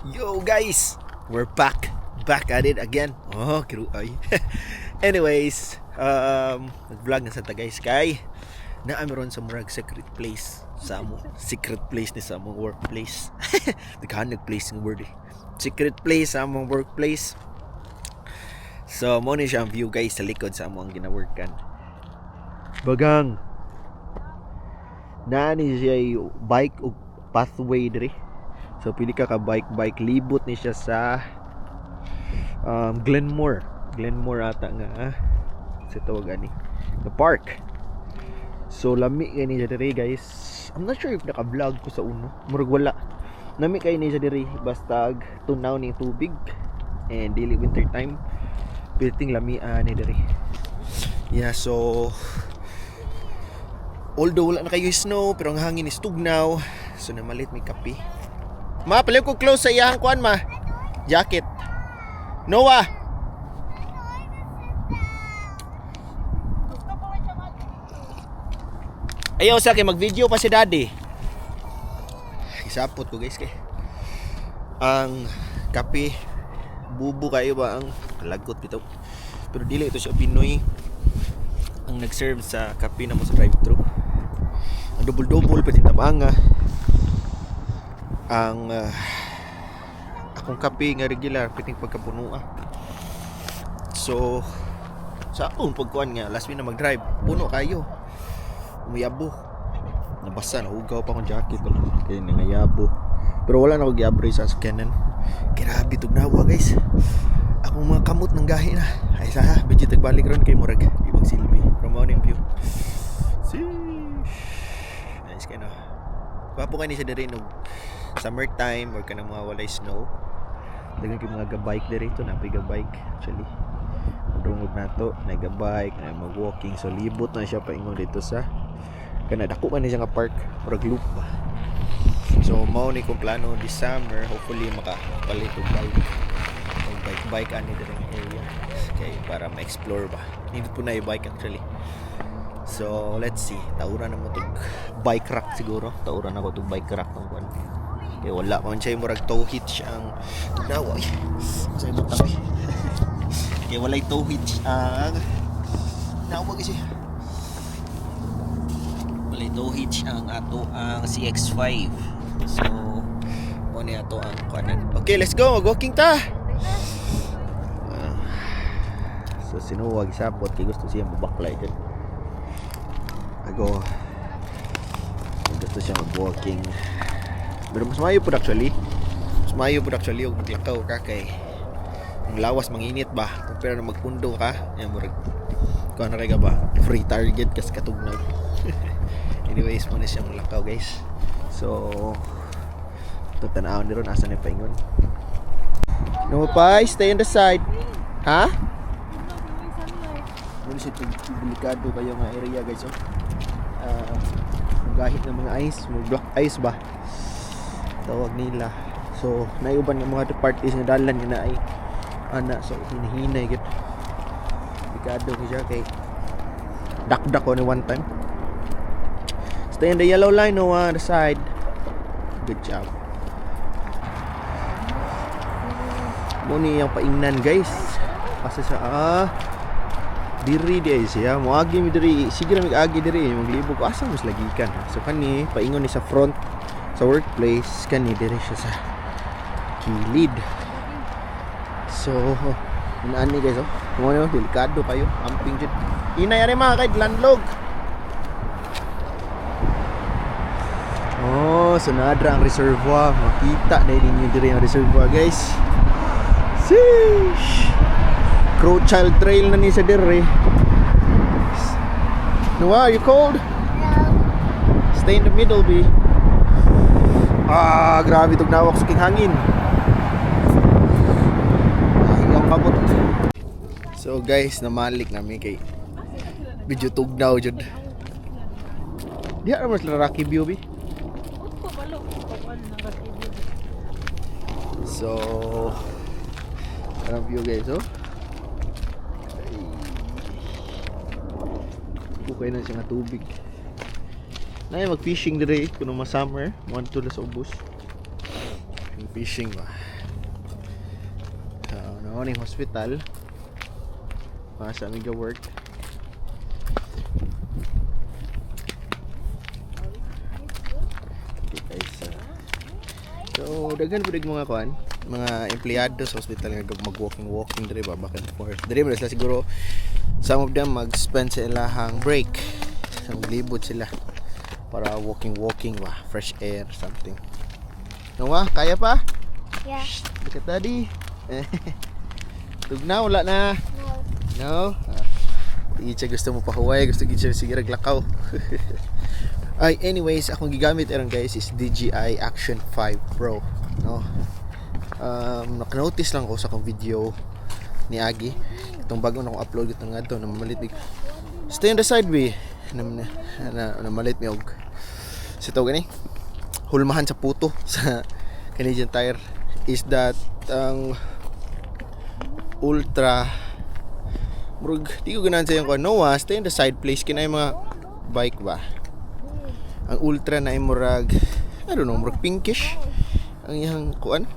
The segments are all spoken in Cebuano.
Yo guys, we're back. Back at it again. Oh, kiruay. Anyways, nag-vlog na sa ta guys kay naa meron sa murag secret place sa amo. Secret place ni sa among workplace. Daghan nag-place ng word eh. Secret place sa among workplace. So, mo ni siya ang view guys sa likod sa among ginaworkan. Bagang naa ni siya bike ug pathway diri. So pili ka ka bike bike, libot ni siya sa Glenmore. Glenmore ata nga sa tawag ani. The park. So lami kay ni siya diri guys. I'm not sure if naka-vlog ko sa uno. Murag wala. Lami kay ni siya diri basta tunaw ni tubig and dili winter time. Piting lami ani diri. Yeah, so although wala na kayo snow pero ang hangin is tugnaw. So namalit may kape. Ma, paliw ko close sa iyang kuan ma. Jacket. Noah. Ayaw sa akin, mag-video pa si daddy. Isapot ko guys kay. Ang kape, bubo kayo ba ang lagot bitaw. Pero dili ito siya Pinoy ang nag-serve sa kape na mo sa drive-thru. Ang double-double pati tabanga. Ang akong kape nga regular piting pagkapunoa. So sa akong pagkuan nga last minute na mag-drive, puno kayo. Umiyabo. Nabasa, nahugaw pa akong jacket ko. Kaya nangayabo. Pero wala na ako giabre sa sakyanan. Grabe tugnawa guys. Akong mga kamot ng gahi na. Ay sa ha, medyo tagbalik ron kay murag di magsilbi. Pero mao ning view. Sheesh. Nice kay no. Gwapo kay ni siya diri no summertime or kanang mga walay snow. Daghan kay mga ga-bike diri to, napay ga-bike actually. Dungog nato, naga-bike, na mag-walking, so libot na siya paingon dito sa kana dako man ni siya nga park, murag loop ba. So mao ni kong plano this summer, hopefully makapalit og bike. Og bike bike ani diri nga area kay para ma-explore ba. Nindot po na yung bike actually. So let's see, tauran na mo tog bike rack siguro. Tauran ako tog bike rack tong kuan. Kay wala pa man siya murag tow hitch ang tugnawa. Ay, sa imong tabi. Kay walay tow hitch ang nawa kasi. Walay tow hitch ang ato ang CX-5. So mo ni ato ang kuanan. Okay, let's go. Mag-walking ta. Ah, so sinuwag sapot kay gusto siya mabaklay dyan. Ago gusto siya mag-walking. Pero mas maayo pud actually. Mas maayo pud actually og maglakaw ka kay ang lawas manginit ba. Kung pero na magpundo ka, yan murag kuan na kay ka ba? Free target kas katugnaw. Anyways, mo na siya maglakaw guys. So ito tan-awon ni ron asa ni paingon. No pa, stay on the side. Ha? Muna siya delikado kayo nga area guys oh. Ah, gahit ng mga ice, mga black ice ba? Tawag nila. So, naiuban ng mga parties nga dalan nga naay ana, so hinahinay gid. Delikado ni siya kay dakdak ko ni one time. Stay in the yellow line, Noah, on the side. Good job. Muni ang paingnan guys. Kasi sa diri di ay siya moagi mi diri, sige ra mig-agi diri maglibog ko asa mas lagikan. So kani paingon ni sa front sa workplace, kani diri siya sa kilid. So ani guys oh, mo no delikado kayo, amping jud inay ani mga kay landlog. Oh, so naadra ang reservoir, makita na ninyo diri ang reservoir guys. Sheesh. Crow Child Trail na ni sa dire. Noah, are you cold? Stay in the middle, B. Ah, grabe tug nawak sa king hangin. Ay, ang kamot. So guys, namalik nami kay medyo tugnaw jud. Diha ra mas Rocky View, B. So, parang view guys, oh. Ay. Okay na siya nga tubig. Nay mag-fishing dire kuno ma summer, mo adto sa ubos. Fishing ba? So, naon yung hospital. Para sa aming work. Okay guys. So, daghan pud mga kuan, mga empleyado sa hospital nga mag-walking walking diri ba, back and forth. Diri man sila siguro, some of them mag-spend sa ilahang break. So, maglibot sila para walking walking ba, fresh air, something. Noah, kaya pa? Yeah. Look at Daddy. Tugna, wala na. No. No? Ah. Di siya gusto mo pahuway, gusto gid siya sige raglakaw. Ay, anyways, akong gigamit aron, guys, is DJI Action 5 Pro, no? Naka-notice lang ko sa akong video ni Agi. Itong bago na akong upload itong nga to, namalit mig. Stay on the side, be. Na, na, na, namalit mi og sa tawag gani? Hulmahan sa puto sa Canadian Tire is that ang Ultra, murag di ko ganahan sa iyang kuan. Noah, stay on the side, please. Kinay mga bike ba, ang Ultra na ay murag, I don't know, murag pinkish ang iyang kuan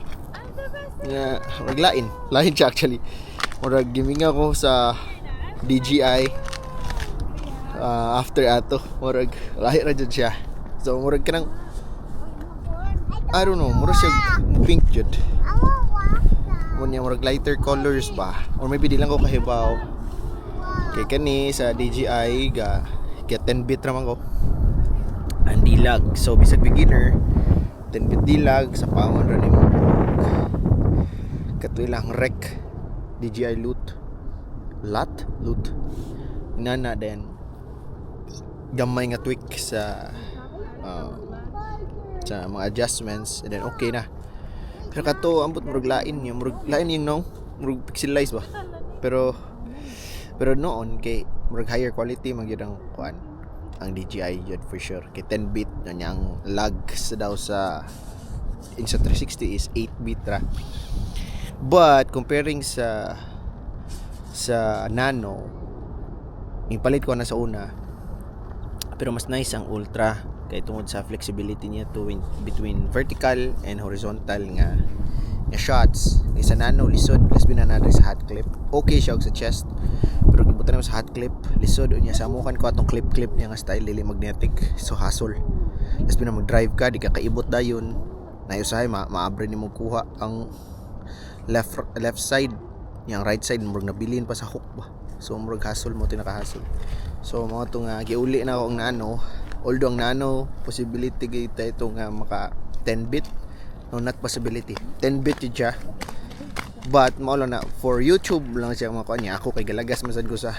nga murag lain lain siya actually. Murag giminga ko sa DJI after ato, murag lahi ra jud siya. So murag kanang, I don't know, murag siya pink jud. I want walk that. Mo niya murag lighter colors ba, or maybe di lang ko kahibaw kay kani sa DJI ga get 10 bit ra man ko ang dilag. So bisag beginner, 10 bit dilag sa paon ra nimo katoy lang rec DJI loot lot loot inana, then gamay nga tweak sa mga adjustments and then okay na. Pero kato ambot murag lain niya, murag lain yung, no, murag pixelize ba. Pero noon kay murag higher quality man gyud ang kuan, ang DJI yun for sure, kay 10 bit na niya. Ang lag sa daw sa Insta360 is 8 bit ra. But comparing sa Nano, ipalit ko na sa una, pero mas nice ang Ultra kay tungod sa flexibility niya to between vertical and horizontal nga shots. Kay sa Nano lisod, plus binanadre sa hat clip. Okay siya og sa chest, pero gibutan mo sa hat clip, lisod. Unya sa amukan ko atong clip clip niya nga style, dili magnetic, so hassle. Plus bina mag-drive ka, di ka kaibot dayon na usahay ma maabre nimo kuha ang left left side. Yang right side murag nabilin pa sa hook ba, so murag hassle mo, tinaka-hassle. So mao to nga giuli na ako ang Nano, although ang Nano possibility kita ito nga maka 10 bit. No, not possibility, 10 bit yun siya, but mao lang na for YouTube lang siya mga kuan niya. Ako kay galagas man sad ko sa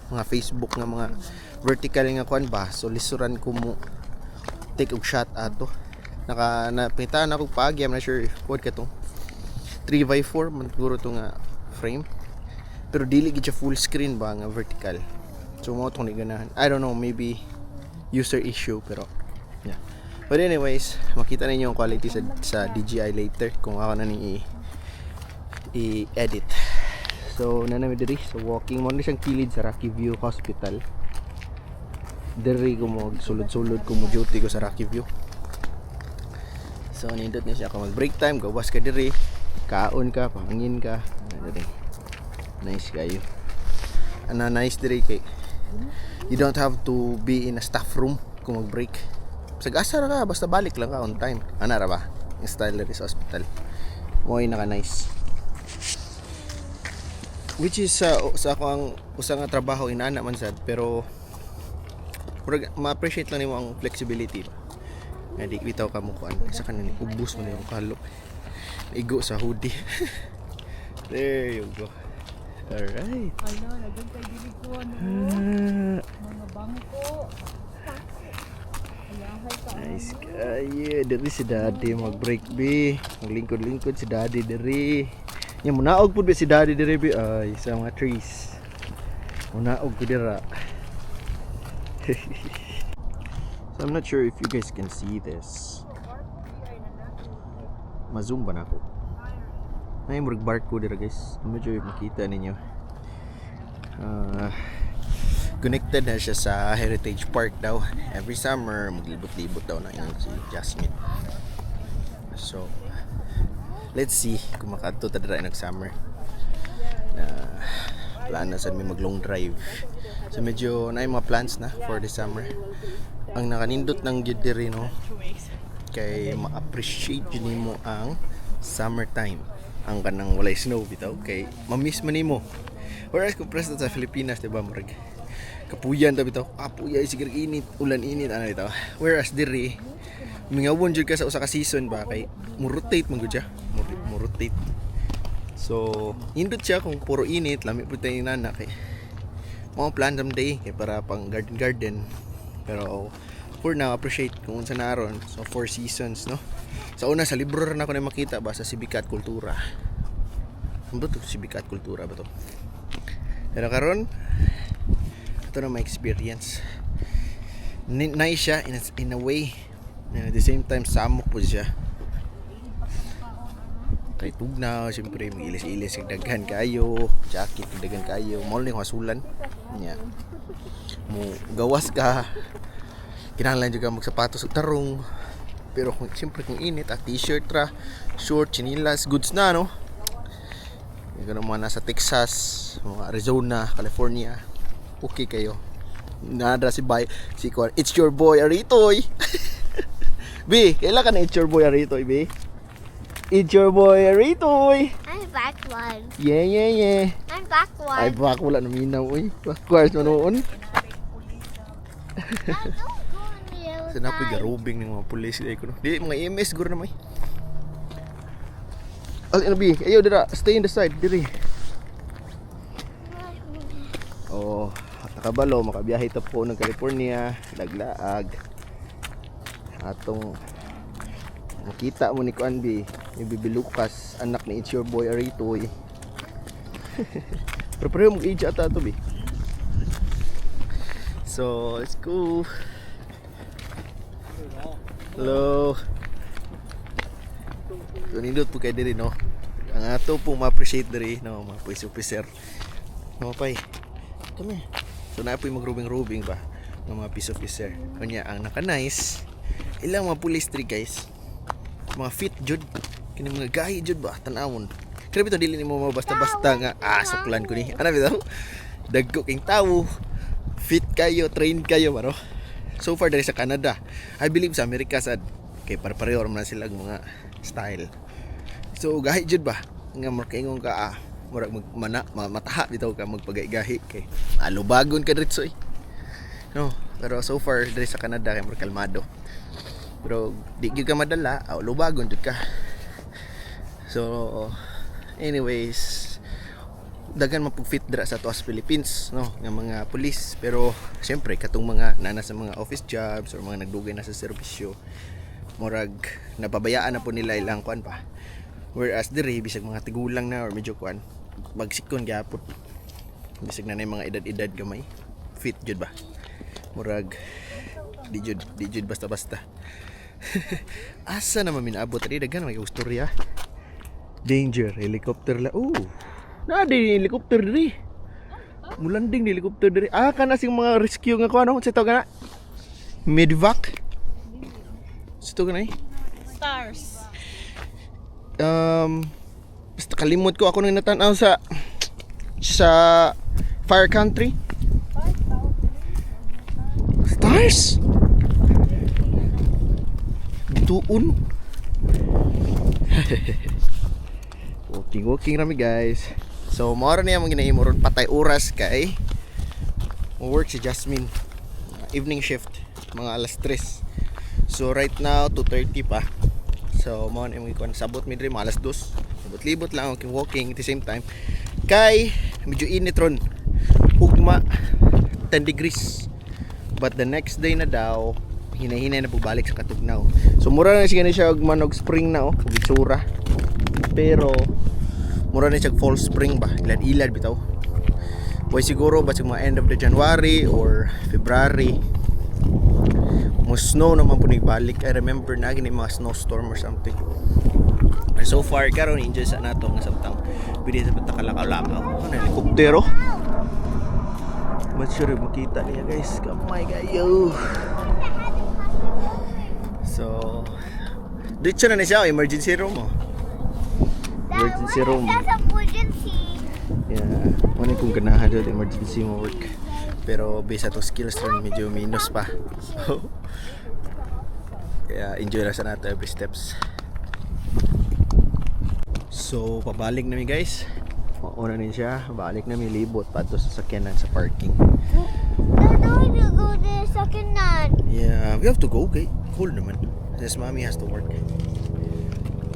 mga Facebook nga mga vertical nga kuan ba, so lisuran ko mo take og shot ato. Naka napitaan ako paagi. I'm not sure if kuan ka tong 3x4 man siguro to nga frame, pero dili gid siya full screen ba nga vertical. So mo tong ganahan. I don't know, maybe user issue, pero yeah. But anyways, makita ninyo ang quality sa DJI later kung ako na ning i-edit. So na nami diri, so walking mo na siyang kilid sa Rocky View Hospital. Diri ko mo sulod-sulod ko mo duty ko sa Rocky View. So nindot niya siya kung mag break time, gawas ka diri, kaon ka, pahangin ka. Ano diri, nice kayo. Ana, nice diri kay you don't have to be in a staff room kung mag break. Sag asa ra ka, basta balik lang ka on time. Ana ra ba yung style diri sa hospital mo ay naka nice, which is sa ako ang usa nga trabaho inana man sad, pero murag ma-appreciate lang nimo ang flexibility ba nga di bitaw ka mo kuan sa kanin. Ubos man yung kalok, igo sa hoodie. There you go. Alright. Ano, nagag kay dili ko, ano, mga bangko. Ayahay ka. Nice kayo. Diri si Daddy mag-break bi. Maglingkod-lingkod si Daddy diri. Nya munaog pud bi si Daddy diri bi ay sa mga trees. Munaog ko dira. So I'm not sure if you guys can see this. Ma-zoom ba na ako? Nay murag barko dira, guys. I'm not sure if makita ninyo. Connected na siya sa Heritage Park daw. Every summer, maglibot-libot daw na yun si Jasmine. So, Let's see kung makaadto ta dira nag summer. Na plano sad mi mag long drive. So medyo na mga plans na for the summer. Ang nakanindot ng gyud diri, no, kay ma-appreciate jud nimo ang summertime, ang kanang walay snow bitaw, kay ma-miss man nimo. Whereas kung presto sa Pilipinas, di ba, murag kapuyan ta bitaw, kapuya sige, init, ulan, init, ano bitaw. Whereas diri, mingawon jud ka sa usa ka season ba, kay mo rotate man gud siya, mo rotate. So indot siya. Kung puro init, lami pud tayo nana, kay mga plan someday kay para pang garden garden. Pero for now, appreciate kung unsa na aron. So four seasons, no? Sa una, sa libro ra na ako na makita ba, sa Sibika at Kultura. Ano ba to? Sibika at Kultura ba to? Pero karon, ito na my experience. Nice siya in a way, and at the same time, samok po siya kay tugnaw. Siyempre mag-ilis-ilis kag daghan kayo, jacket kag daghan kayo, mao ni hasulan nya. Mo gawas ka, kinahanglan jud ka magsapatos ug tarong. Pero kung siyempre kung init, ah, t-shirt ra, short, chinilas, goods na, no? Yung ganun, mga nasa Texas, mga Arizona, California, okay kayo. Nada si bay si Kwan, "It's your boy Aritoy." B, kailan ka na "It's your boy Aritoy," B? It's your boy Aritoy. I'm backward. Yeah. I'm backward. Ay, bak wala naminaw, uy. Backwards manoon. I don't go on the other Sa napoy side. Garubing ng mga pulis ay kuno. Di mga EMS guro na may. Al ano bi? Ayo dira, stay in the side diri. Oh, nakabalo makabiyahe ta po ng California, laglaag. Atong makita mo ni Kuan bi, ni Bibi Lucas, anak ni It's Your Boy Aritoy. Pero pareho mag age ata to bi. So, let's go. Hello. So, nindot po kayo diri, no? Ang ato po ma-appreciate diri, no? Mga police officer. No, pay. Come here. So, naa po'y magrubing-rubing ba ng mga peace officer. Kunya, ang naka-nice, ilang mga police diri, guys. Mga fit jud. Kini mga gahi jud ba? Tanawon. Kaya bitaw dili nimo basta-basta nga, ah, suklan ko ni. Ano bitaw? Dagko king tawo. Fit kayo, trained kayo, baro. So far diri sa Canada. I believe sa Amerika sad kay pare-pareho man na sila ang mga style. So gahi jud ba nga makaingon ka, ah, murag mag mana, mataha bitaw ka magpagay-gahi kay alubagon ka diretso eh. No, pero so far diri sa Canada kay murag kalmado. Pero di gyud ka madala, aw lubagon jud ka. So anyways, daghan man pug fit dira sa tuas Philippines, no, nga mga pulis. Pero siyempre katong mga nana sa mga office jobs or mga nagdugay na sa serbisyo, murag napabayaan na po nila ilang kuan pa. Whereas diri, bisag mga tigulang na or medyo kuan, bagsikon gyapon, bisag na na yung mga edad-edad gamay, fit jud ba. Murag di jud basta-basta. Asa naman minaabot diri? Daghan may istorya. Danger, helicopter la. Oh, na di helicopter diri. Mulanding di helicopter diri. Ah, kana sing mga rescue nga kuan, ano sa tawag na? Medvac. Sa tawag na eh. Stars. Basta kalimot ko, ako nang natanaw sa Fire Country. Stars. Bituon. Walking, walking rami, guys. So, mao ra niya mga ginahimo ron, patay oras kay work si Jasmine. Evening shift, mga alas 3. So, right now, 2:30 pa. So, mao na imong ikuan. Sabot mi diri mga alas 2. Libot-libot lang, walking, walking at the same time. Kay medyo init ron. Ugma 10 degrees. But the next day na daw, hinay-hinay na bubalik sa katugnaw. So mura na siya siya og manog spring na oh, ug itsura. Pero mura na siya fall spring ba, ilad-ilad bitaw. Boy, siguro ba sa mga end of the January or February mo snow naman po balik. I remember na gini mga snowstorm or something. And so far karon, enjoy sa nato nga samtang pwede sa patalakaw-lakaw. Ano, helikoptero? But sure makita niya, guys. Kamay kayo. So, dito na siya, emergency room oh. Emergency room. That's emergency. Yeah, mao kung ganahan jud emergency mo work. Pero based sa to skills ron, medyo minus pa. So, kaya enjoy lang sa nato every steps. So, pabalik na mi, guys. Mauna ni siya, balik na mi, libot pa to sa sakyanan sa parking. I don't want to go to the second one. Yeah, we have to go, okay? Cool naman. This mommy has to work.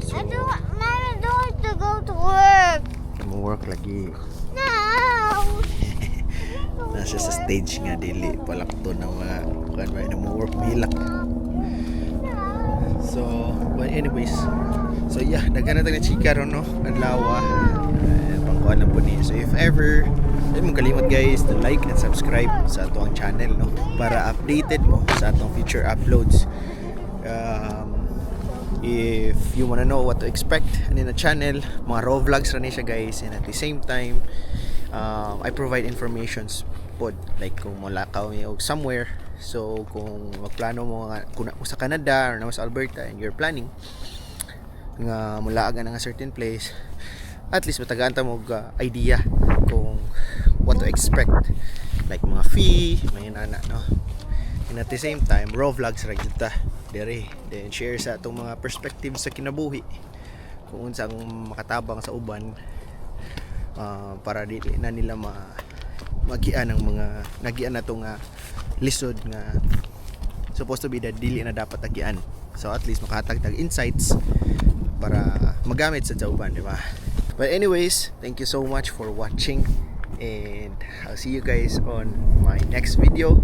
So, I don't, Mom, I don't want to go to work. Mo work lagi. No. Nasa sa stage nga dili palakto na mga kuan ba na mo work milak. So, but anyways, so yeah, daghan na tag chika ron, no, adlaw. Pangkuan lang po ni. So if ever, ay mong kalimot, guys, to like and subscribe sa atong channel, no, para updated mo sa atong future uploads. If you wanna know what to expect and in the channel, mga raw vlogs ra ni siya, guys, and at the same time, I provide informations pod, like kung mulakaw mi og somewhere. So kung magplano mo nga kung na mo sa Canada or na mo sa Alberta and you're planning nga mulaag nga certain place, at least matagaan ta mo og idea kung what to expect, like mga fee, mga nana, no? And at the same time, raw vlogs ra gyud ta dere, then share sa atong mga perspectives sa kinabuhi kung unsang makatabang sa uban, para dili na nila ma magian ang mga nagian nato nga lisod nga supposed to be that dili na dapat agian. So at least makahatag tag insights para magamit sa uban, di ba? But anyways, thank you so much for watching and I'll see you guys on my next video.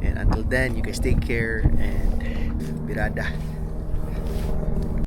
And until then, you guys take care and birada.